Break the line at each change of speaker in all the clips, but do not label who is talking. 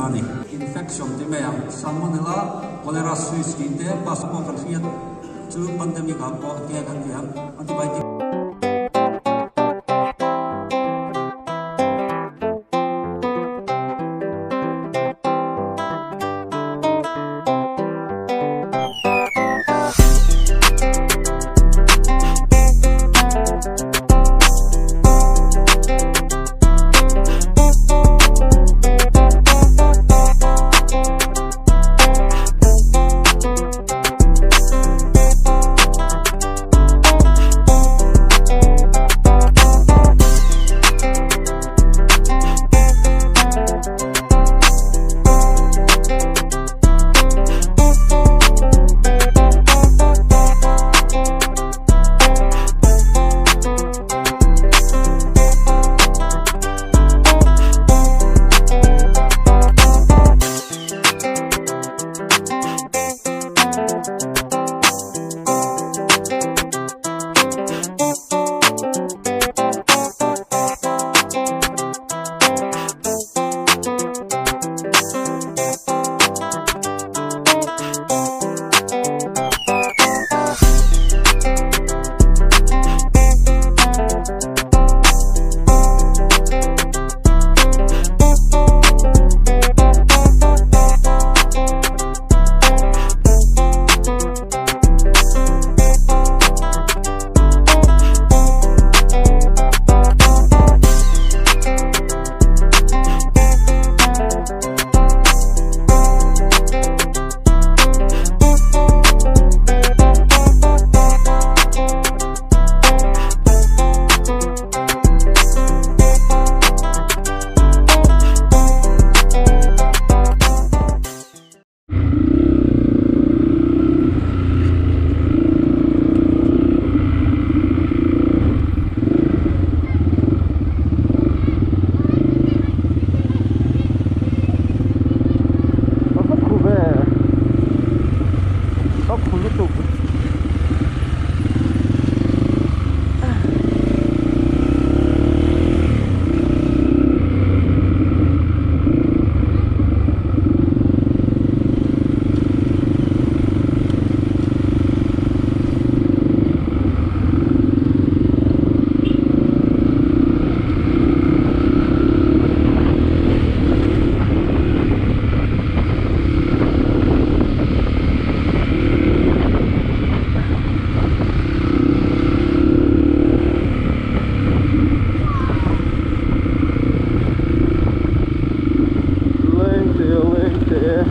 a ni. Infection ti mai ang, Salmonella, Cholera suis tih te, pus pawh kan hriat chu pandemic ah pawh te kan ti ang, antibiotic.
A va khu ve a khu lutuk. Lengte lengte.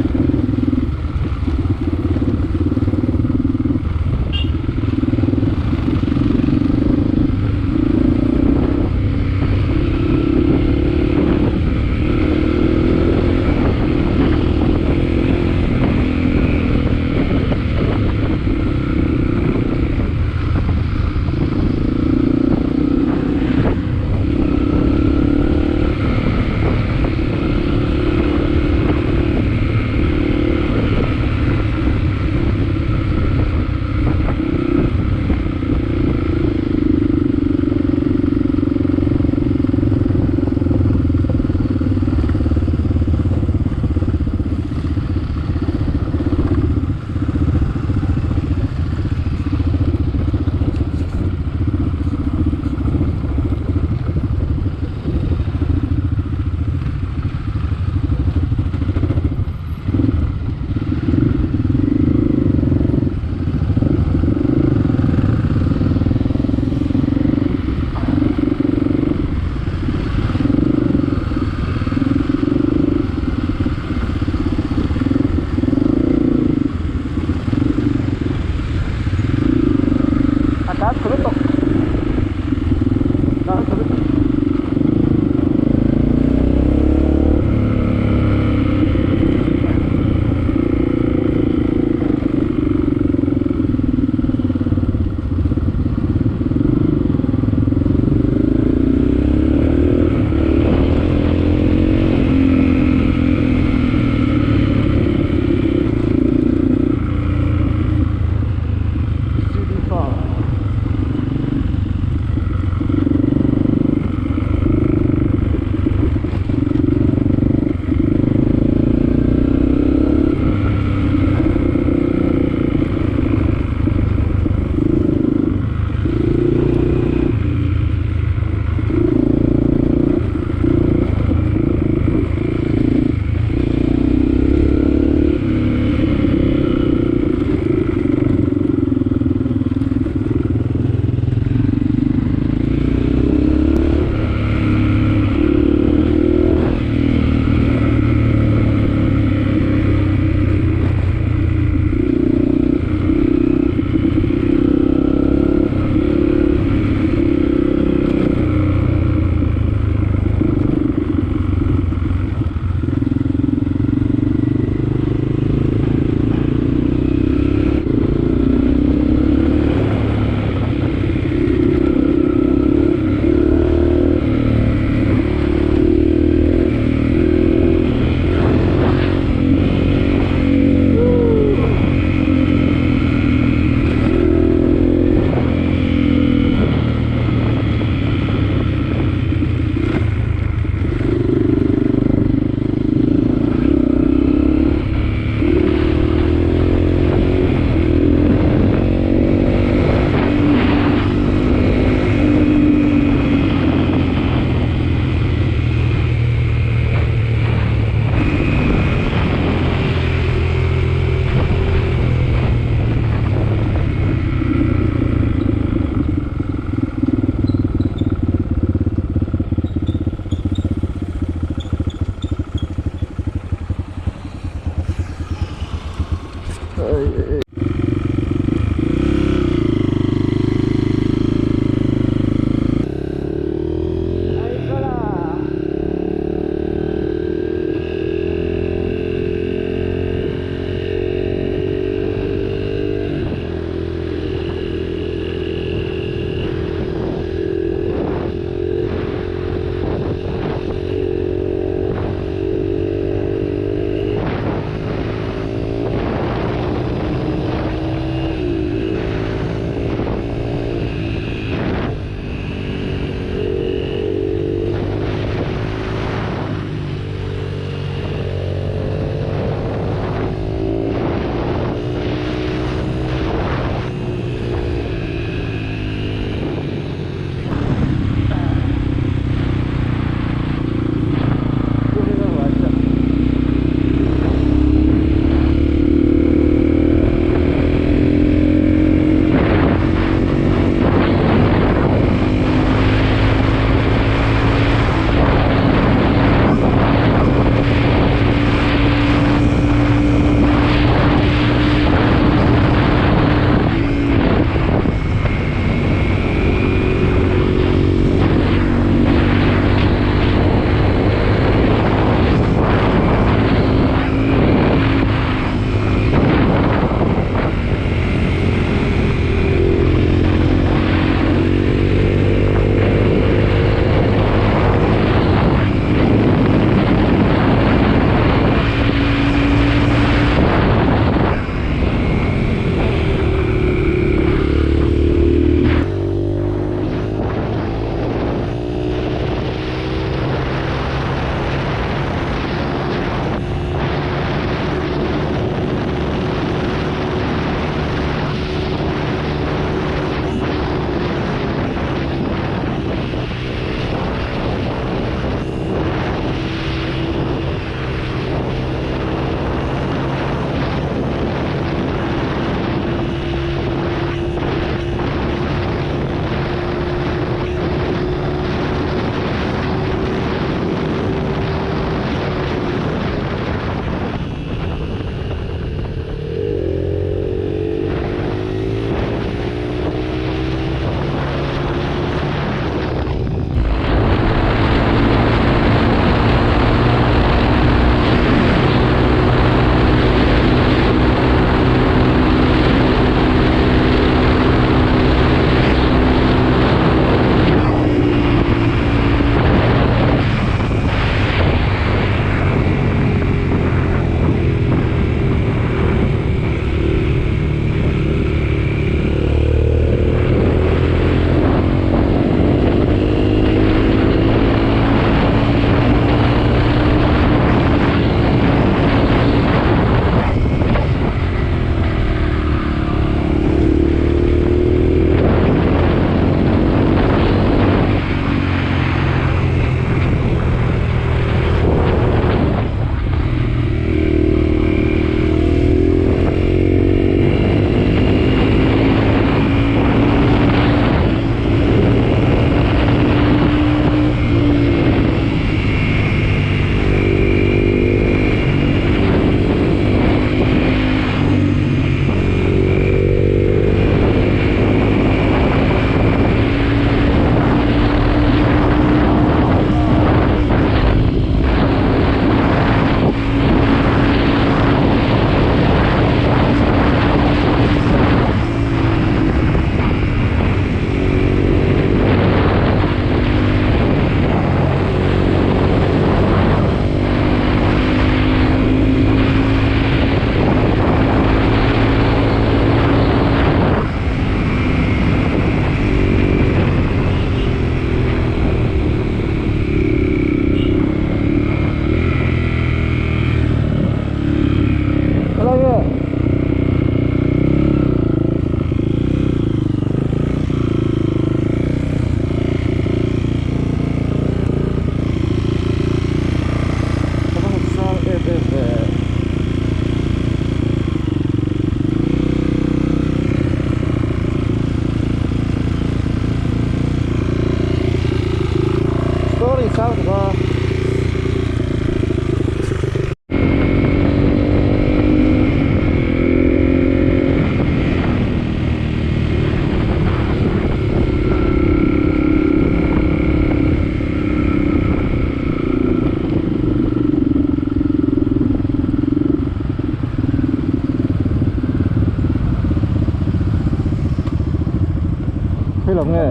lam nge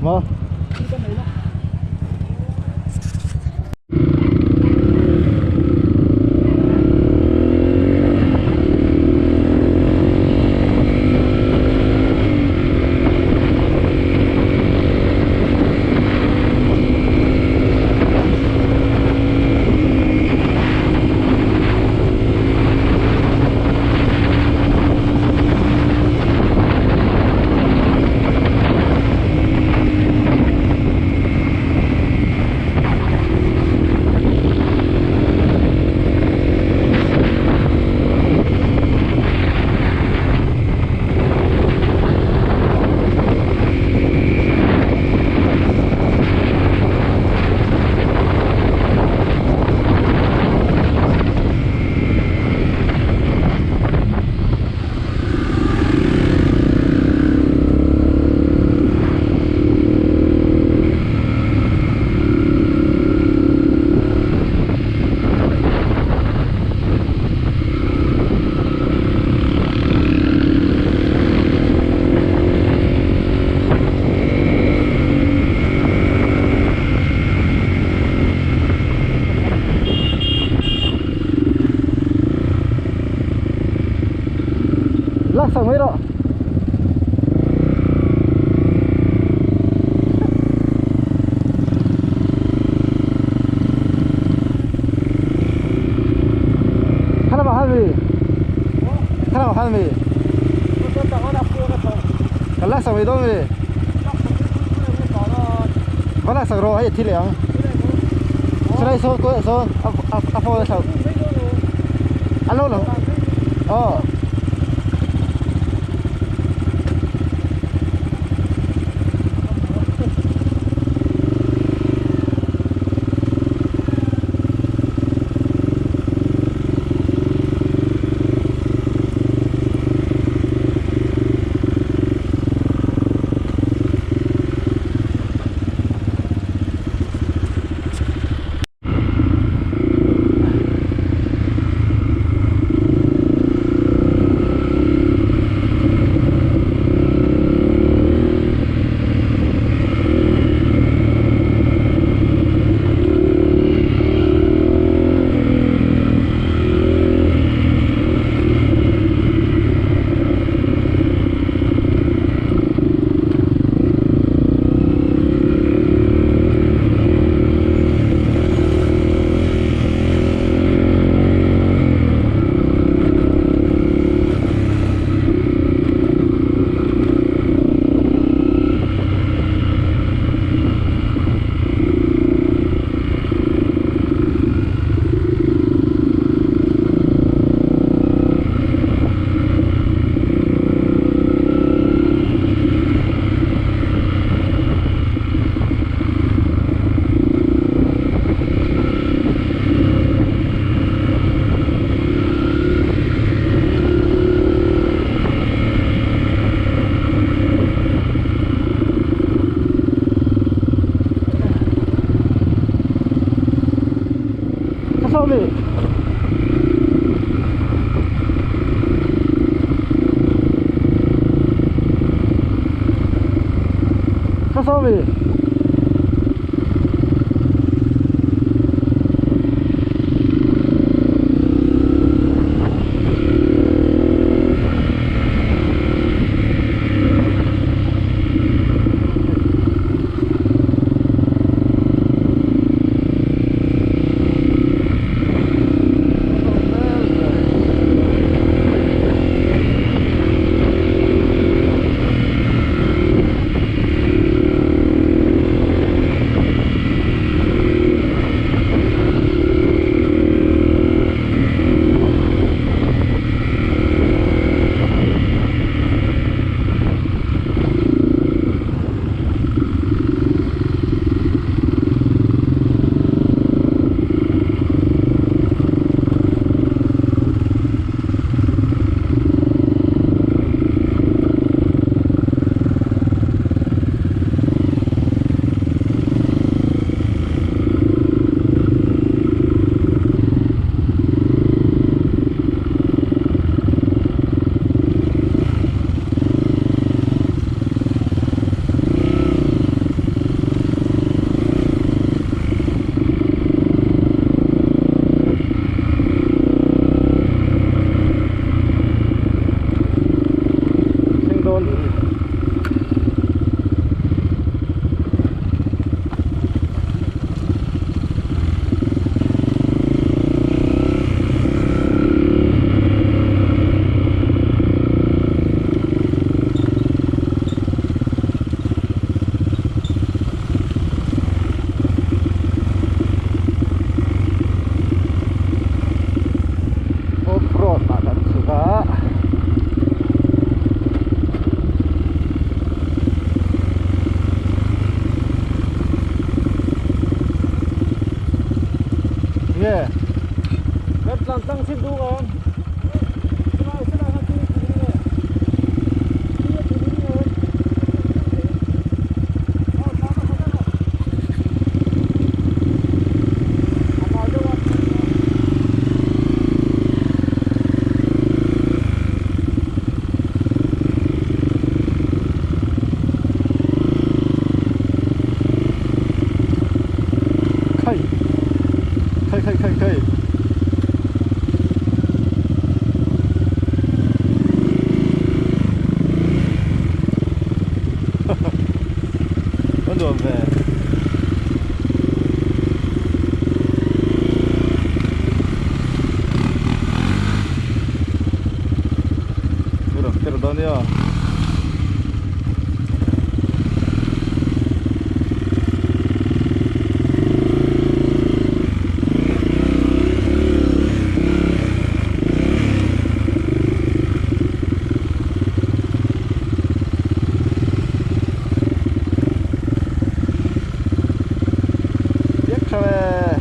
maw. Laksak mai rawh. Khalamah khan mi. Khalamah khan mi. Kan laksak mai dawn mi. Va laksak rawh hei a thi leh ang. Saw sawn kawiah sawn a phone a thlauh. A lo lang. Aw. Sorry. dang chin duh em? Silai silai kha tui tui nge? Tui a tui nge? Aw tlang a khat a. A mal deuh a. Khai khai khai khai khai An nuam ve. Rawn ker dawn nia. Biết sao về.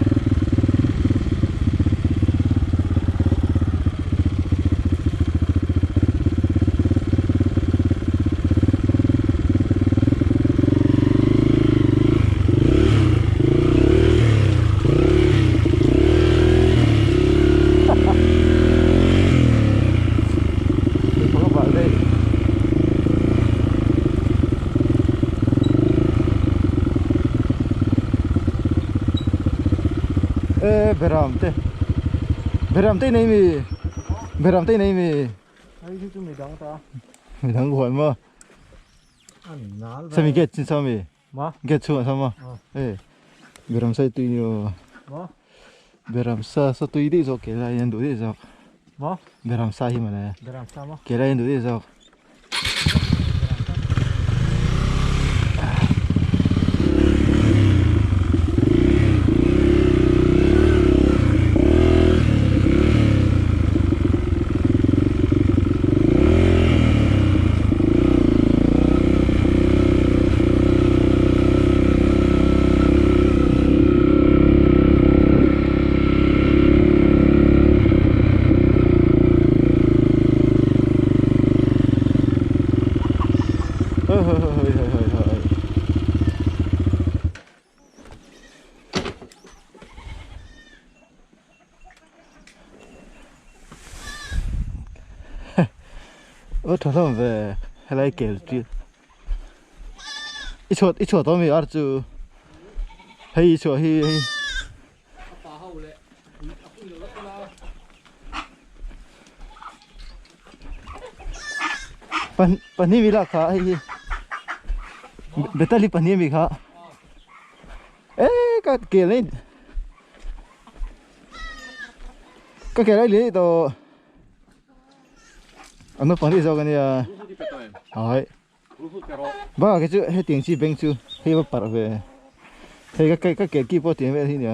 Ê, beram te. Beram te nei mi. Beram te nei mi.
Ai chu mi dang ta.
Mi dang huan ma.
An nal.
Sao mi get chin sao mi?
Ma?
Get chu sao ma? Ê. Beram sai tui ni o.
Ma?
Beram sa sa tui di zo ke lai an du di zo.
Ma?
Beram sa hi ma le.
Beram sa ma.
Ke lai an du di zo. Ơ thằng thằng về hay lại kể chuyện ít chỗ đó mình ăn chứ hay ít chỗ hay paneer मिला खा hay बेताली पनीर भी खा ए का केले का केले ले तो anh nó paneer sao cái này à ấy ba cái chú hết tiền chi bên chú hết bắt về thấy cái cái kia bỏ tiền về thì nhỉ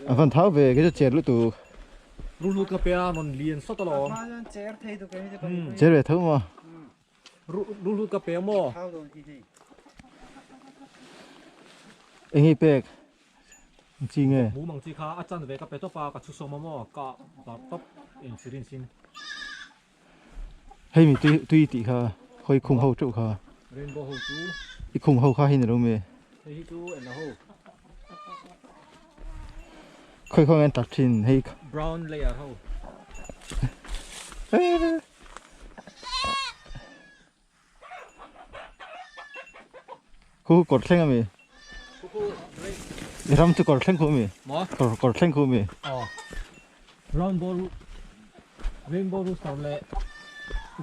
à phần tháo về cái chú chè lúc tụ
lúc cà phê non liền sót lo
chè về tháo mà
lúc cà phê mà
anh ấy bẹc chi nghe
mù măng chi khá à chân về cà phê top à cà chú số mà mà cà top insurance
hay mình tuy tuy tị khá hơi khung hậu trụ khá
rainbow hậu trụ
ít khung hậu khá hay nữa mẹ
hay chú em là hậu
khơi khơi anh tập trình hay
brown layer hậu
khu cột xanh mẹ ram chú cột xanh khu mẹ cột cột xanh khu mẹ
rainbow rainbow rooster lệ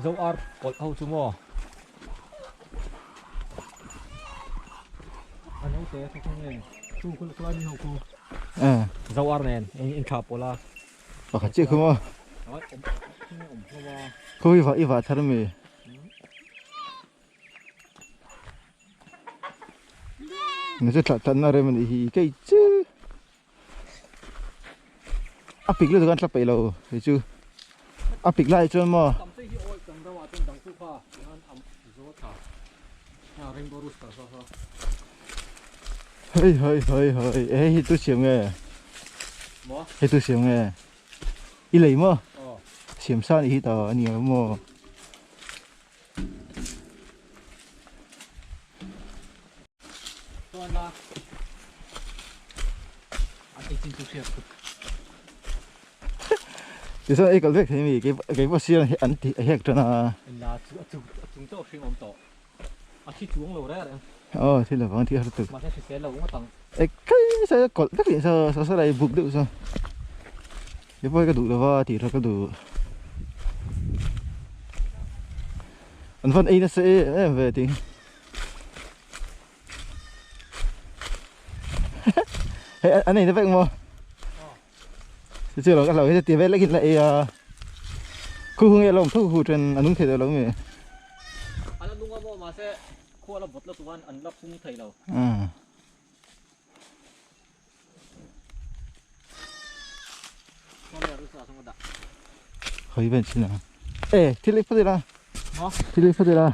dấu ar cột hậu chú mò anh hậu té không nghe chú cứ lại mi hậu cô dấu ar nè anh khá pola
và khá chiếc không à cô y vả thật mẹ nó sẽ thật thật nó mình thì cái chứ áp pic luôn gan sắp phải lâu thì chứ áp pic lại cho mà hơi hơi hơi hơi ấy tôi chịu nghe Hei tu siam nge? I lei maw? Siam sa anih hi ta a ni ang maw? Tichuan ei kal vek thei mi kei pawh siam an ti a hek tan a. Aw thil avang thil har tuk. Ei kai sa kawlh vek leh sa sa sa lai buk deuh sa. Kei pawh hi ka duh lova tih kha ka duh. An van ei nasa em em ve tih. Hei an ei na vek maw? Chu lo ka hlau hi ti vel lekin la ei a. Khu hu nge lawm thu hu then a nung thei tawh lo mi.
An la nung a maw mahse khua la vawt la chuan an la phung thei lo.
Khoi ven chin a. E thil ei phawt ila. Thil ei phawt ila.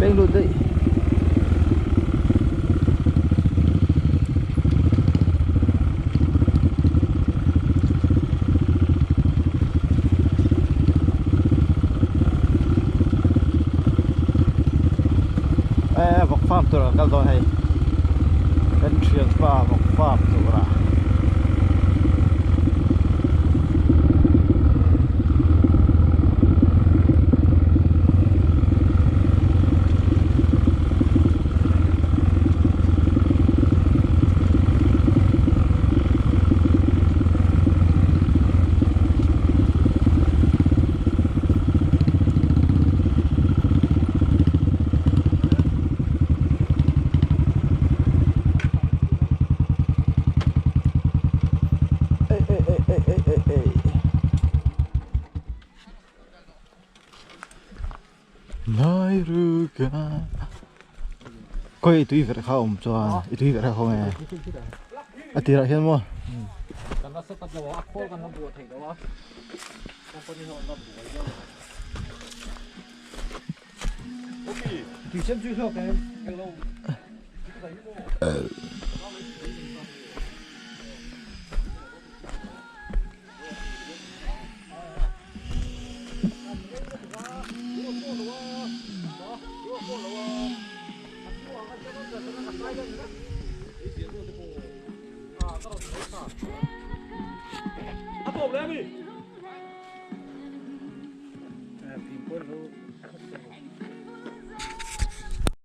Peng lut daih. E vawk farm tur kan kal dawn hei. Kan thianpa vawk farm turah. Khawi i tui verh kha a awm chuan i tui verh kha khaw nge a tirah hian maw
kan la set up lo a a khawl kan la buah theih lo a company ho an la buai deuh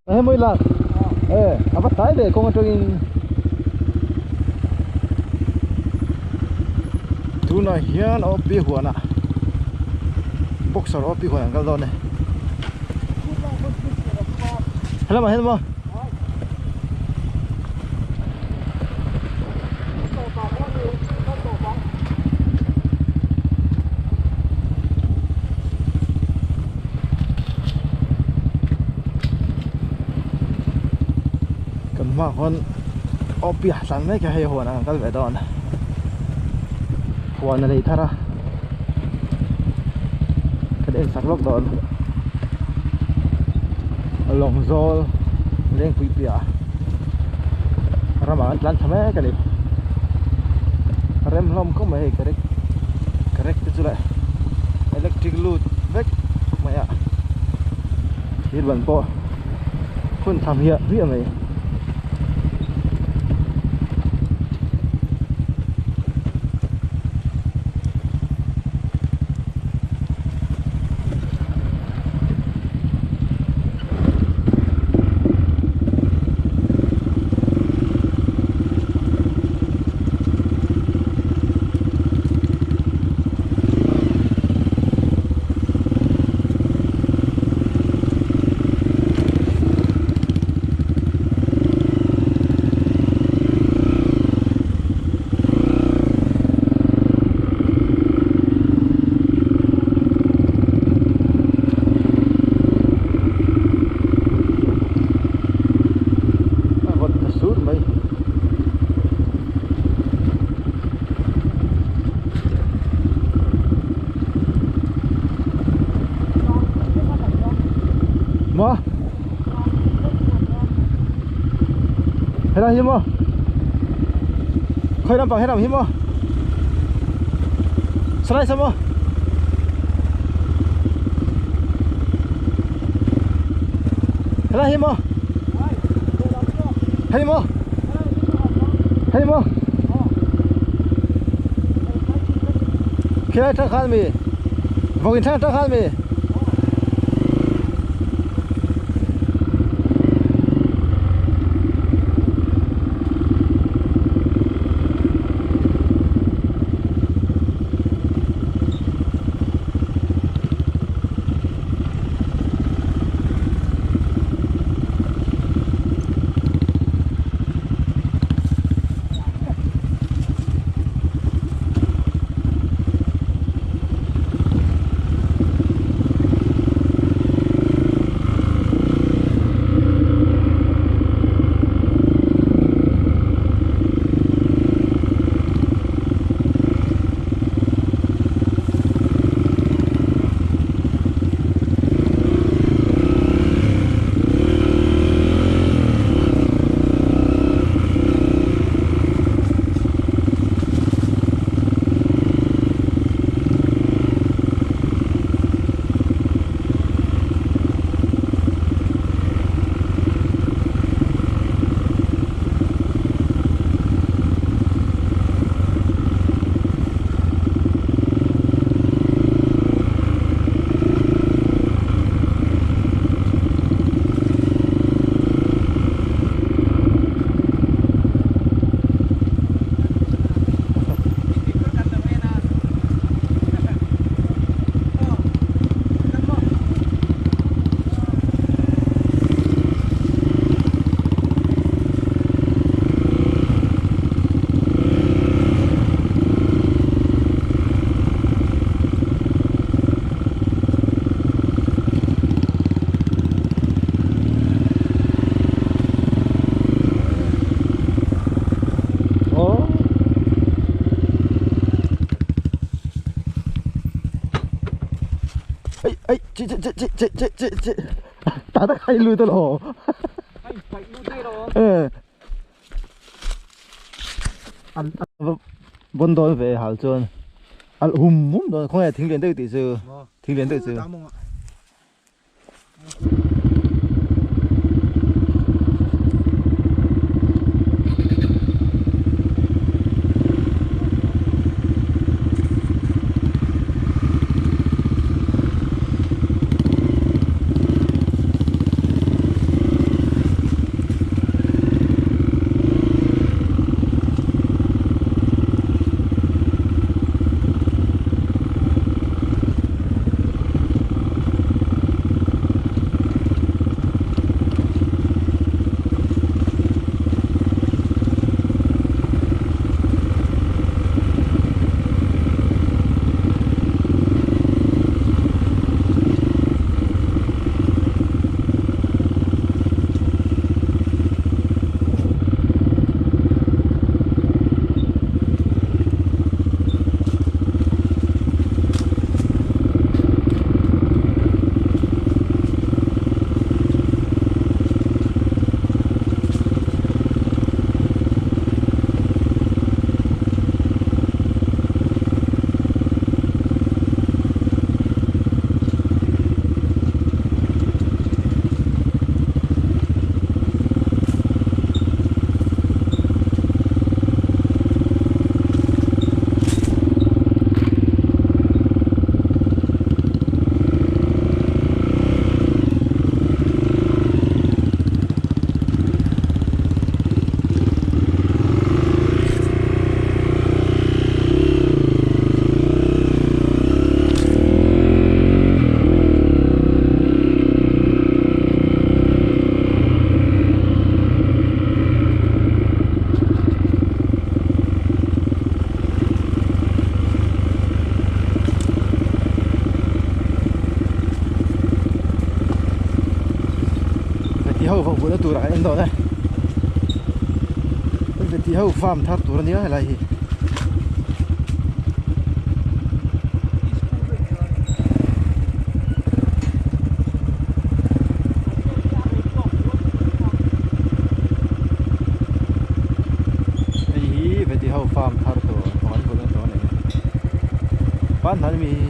Hei mawi lak e a va tlai ve kawng atangin tunah hian OP huanah boxer OP huan an kal dawn e helamah hian maw Hmaah khawn awpia tlan mek a hei huan ah kan kal ve dawn huan a lei thar a kan en sak lawk dawn lawng zawl lengpui piah ramah an tlan thla mek a ni rem hlawm khawp mai hei correct correct te chu leh electric lut vek mai a thir ban pawh hun tham hiah hmiah mai. A vawt ta sur mai. Maw? Helai hi maw? Khawi lampang helam hi maw? Salai sa maw? Helai hi maw? Hei maw? Hei maw? Khilai tang khan mi? Vawkin tang tang khan mi? 哎哎，这这这这这这这这，打得开路的喽！哎，vẫn đón về hảo trơn, ăn hùm hùm rồi không hề thính liền tới tỷ sư, thính liền tới sư. ho vawk vulhna turah kan en dawn e veti ho farm thar tur ania helai hi. Hei hi veti ho farm thar tur vawk an vulhna tur ani pan hnai mi hi.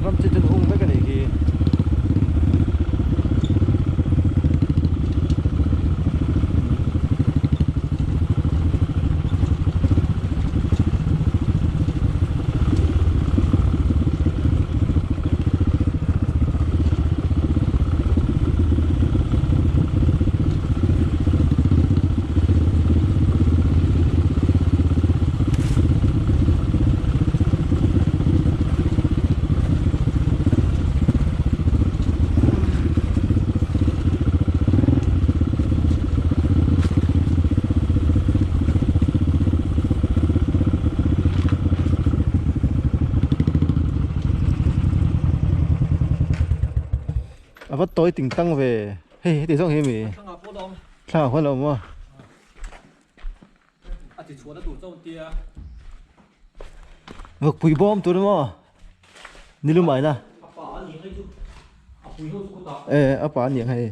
Ram chi chu hung vek a nih khi. A va tawi ting tang ve hei heti zawng hi mi thla huan a awm a.
A ti chhuahna tur chauh tia.
Vawkpui bawm tur maw? Nilum aina.
A pa a ni hei chu. A pui ho chu kutah.
E a pa a ni ang hei.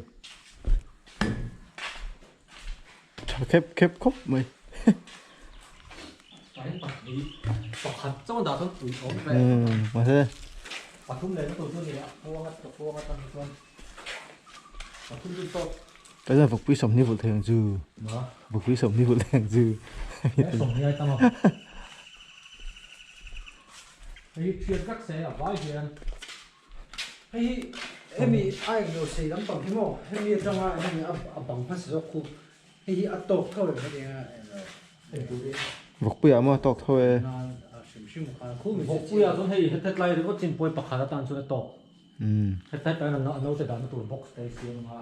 Tha khep khep khawp mai.
Pahin pahnih pakhat chauh an dah chuan pui awm ve.
Mahse.
Pathum leh na tur chu a ni a kuang a kuang atang hi chuan. Pathum chu tawk.
Ka chuan vawkpui sawmhnih vulh thei ang chu. Vawkpui sawmhnih vulh thei ang chu.
Sawmhnih ai tam a. Hei hi thiat vek se a vai hian.
Hei hi hemi a englo sei lampang hi maw hemi atanga hemi a bang hmasa zawk khu hei hi a tawk tho em heti anga englo
Vawkpui ah maw a tawk tho e.
Vawkpui ah chuan hei hetlai ringawt chin pawi pakhat atan chuan a tawk. Hetlai tlai a naute dahna tur box te hi siam anga.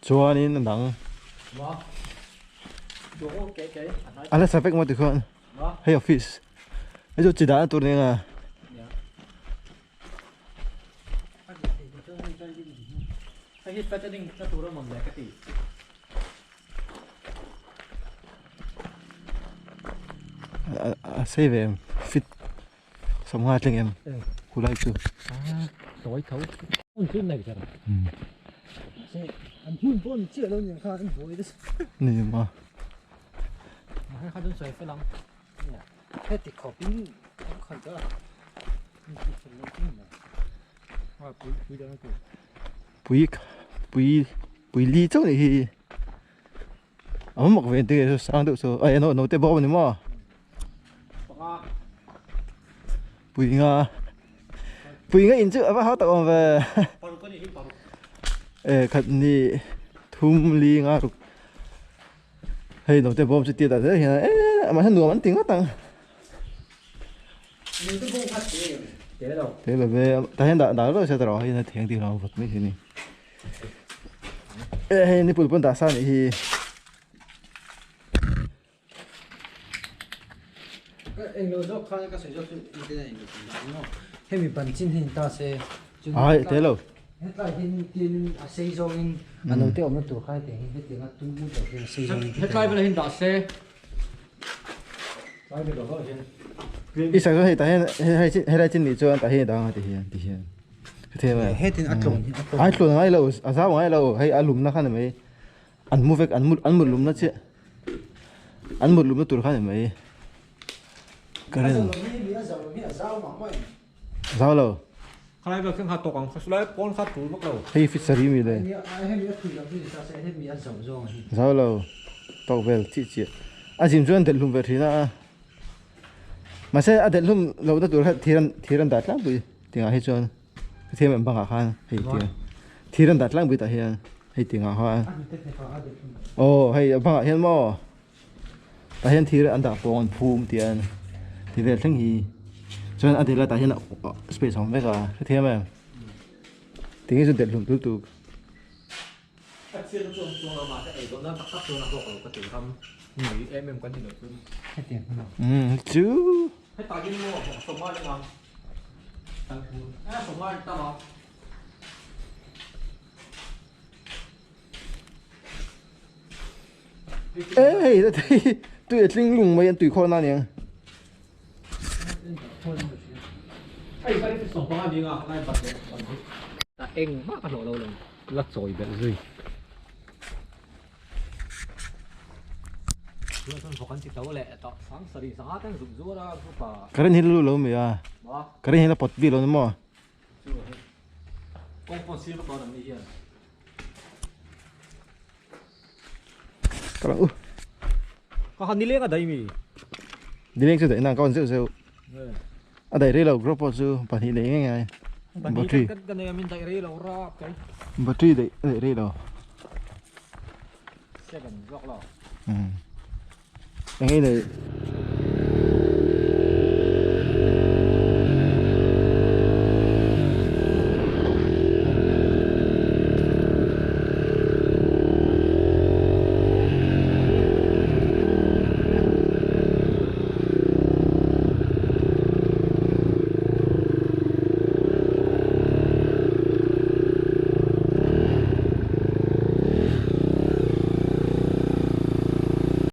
Chuanin a dang. A la sa vek maw tikhuan hei office hei chu chi dahna tur nia nga.
Hei hi fattening na tur a mawn le ka ti.
A sei ve em fit. Sawmnga tling em khulai chu.
Tawi tho. Hun chu nei ber.
An hun pawh ni chiah lo nia kha an buai nasa.
Ni ma.
Hei kha chuan sawi fel ang.
Heti khawp in an khawi ta.
Pui pui pui li chauh ni hi. A mak ve te chu sang deuh chu ai no no te bawk ani maw pui nga pui nga in chu a va hau tak awm ve e khat ni thum li nga ruk hei no te bawm chu tia ta zel hian e amah hian nuam an ti ngawt ang te lo ve tah hian dah dah lo se tawh hei a theng tih lo vawt mai hi ni. E hei nipui pawn dah sa nih hi.
Englo zawk khan ka sawi zawk chu internet in dah maw hemi ban chin hi ta se
ai te lo
hetlai hin tin a sei zawng in a no te awmna tur kha hetiang hi hetiang a tum ut lo hian a sei zawng in
hetlai vel hin dah se tlai vel lo hian
i sak hei tah hian hei helai chin nih chuan tah hian dang a ti hian ti hian
Hetin a tlawn hi a tlawn.
Ai tlawn ngai lo, a zau ngai lo, hei a lumna kha ni mai. An mu vek an mu an mut lumna chiah an mut lumna tur kha ni mai current zau lo
khalai vel kha tawk ang khasulai pawn kha tul vak lo
hei fit sari mi le zau lo tawk vel chi chi a zim chuan delh hlum ve thin a mahse a delh hlum lo na tur kha thiran thiran dah tlangpui tingah hi chuan Thiam em bangah khan hei tiang thir an dah tlangpui tah hian hei tingah khan aw hei a bangah hian maw tah hian thir an dah pawng an phum tian ti vel thleng hi chuan a dil a tah hian space a awm vek a hrethiam em tinge chu delh hlum tul tuk.
A chiang chuan chuang a mahse ei zawh nan tak tak chuan a hlawk lo ka ti ram ngei em em kan ni lo chu.
Hetiang hun a.
Umm chu.
Hetah hian maw sawma a eng ang kan hmu a sawma a tam a.
E hei hei tui a tling lung mai an tui khawn a niang.
Hei hi sawma a ning a lai bat leh ban hi. A engmah ka hlawh lo lang. La chawi belh zui.
Current hi lu lo mai a. Current hi la pawt bik lo ni maw? Ka lang u.
Ka han nileng a dai mi.
Nileng chu dai nang ka on zeuh zeuh. A daih rei lo group pawh chu pahnih daih ngei ngai.
Battery. Kan nei a min daih rei lo rap kai.
Battery daih daih rei lo.
Seven zawk lo.
Um. Engei nei.